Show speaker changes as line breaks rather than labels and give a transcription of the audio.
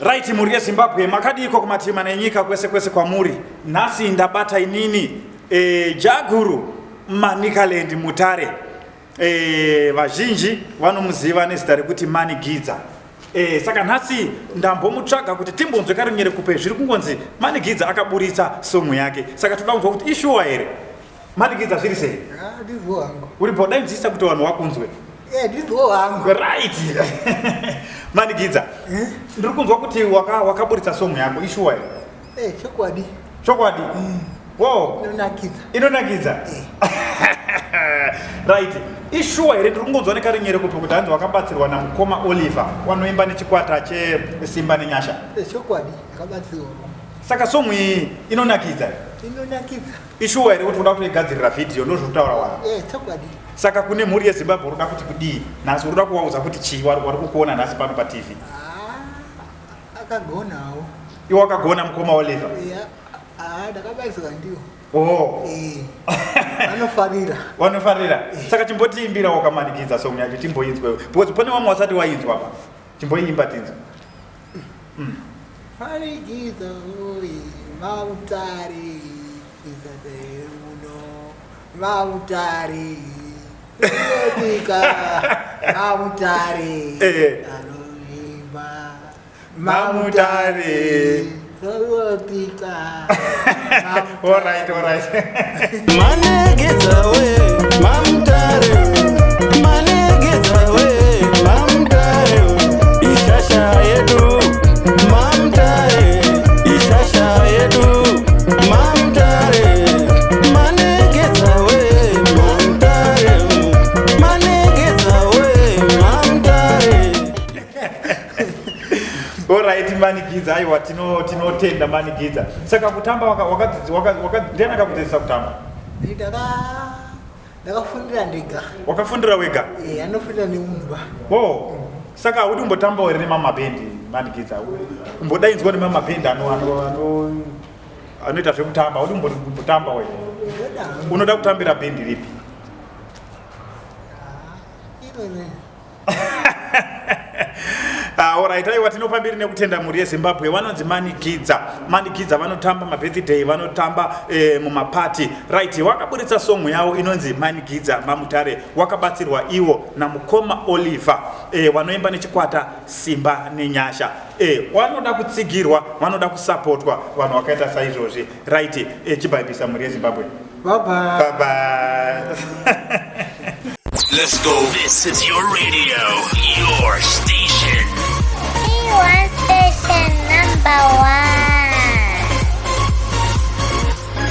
Right, mhuri yeZimbabwe, makadiiko kumativi mana enyika kwese kwese kwamuri. Nhasi ndabata inini e, Jaguru Manicaland Mutare. E, vazhinji vanomuziva nezita rekuti Mani Gidza. E, saka nhasi ndambomutsvaga kuti timbonzwe karunyere kupe zviri kungonzi Mani Gidza akaburitsa songu yake. Saka toda kunzwa kuti ishuwa here? Manikidza zviri sei?
Ah, ndizvo hangu.
Uripo dai ndichiisa kuti vanhu wakunzwe.
Eh, ndizvo hangu.
Right. Manikidza. Eh? Ndiri kunzwa kuti waka wakaburitsa song yako ishuwa here?
Eh, chokwadi.
Chokwadi. Wow.
Inonakidza.
Inonakidza.
Eh.
Right. Ishuwa here ndiri kungonzwa nekarinyere kupi kuti hanzi wakabatsirwa namukoma Oliver wanoimba nechikwata cheSimba neNyasha.
Eh, chokwadi ndakabatsirwa.
Saka song iyi inonakidza.
Inonakidza.
Ishuwa here kuti uda kutoigadzirira vhidhiyo ndozvekutaura wani?
Eh, chokwadi.
Saka kune mhuri yeZimbabwe unoda kuti kudii nhasi? Unoda kuvaudza kuti chii wari wari kukuona nhasi pano paTV?
Ah, akagonawo.
Iwe wakagona mukoma Oliver.
Yeah. Ah, ndakabatsirwa ndiwo.
Oh.
Eh. Vanofarira.
Vanofarira. Saka chimbotiimbira wakamanikidza song yacho timboinzwe because pane vamwe vasati wainzwa pa. Chimboiimba tinzwe.
Parigidzo oye mautare muno mautare inobika mautare
Eh.
anoimba
Mamutare.
inobika
All right, all right.
Manegedza we mamutare manegedza we mamutare ishasha yedu mamutare ishasha yedu mamutare manegedza we mamutare manegedza we mamutare.
Alright, Manikidza, aiwa tinotenda Manikidza. Saka kutamba waka waka waka ndiani akakudzidzisa kutamba?
Ndaka ndakafundira ndega.
Wakafundira wega?
Eh, anofundira nemunhu ba.
Oh. Saka haudi kumbotambawo here nemamabhendi Manikidza? Kumbodaidzwa nemamabhendi ano ano ano anoita zvekutamba, haudi kumbotambawo here?
Ndoda.
Unoda kutambira bhendi ripi?
Ah, iro
Ah, alright, aiwa tinopa mbiri nekutenda mhuri yeZimbabwe vanonzi Manikidza. Manikidza vanotamba mabirthday, vanotamba eh, mumapati. Right, wakaburitsa song yavo inonzi Manikidza Mamutare, wakabatsirwa iwo namukoma Oliver eh, wanoimba nechikwata Simba neNyasha. Eh, wanoda kutsigirwa, vanoda kusapotwa vanhu vakaita saizvozvi. Right, eh, chibhaibhisa mhuri yeZimbabwe.
Bye bye.
Bye bye.
Let's go. This is your radio, your station.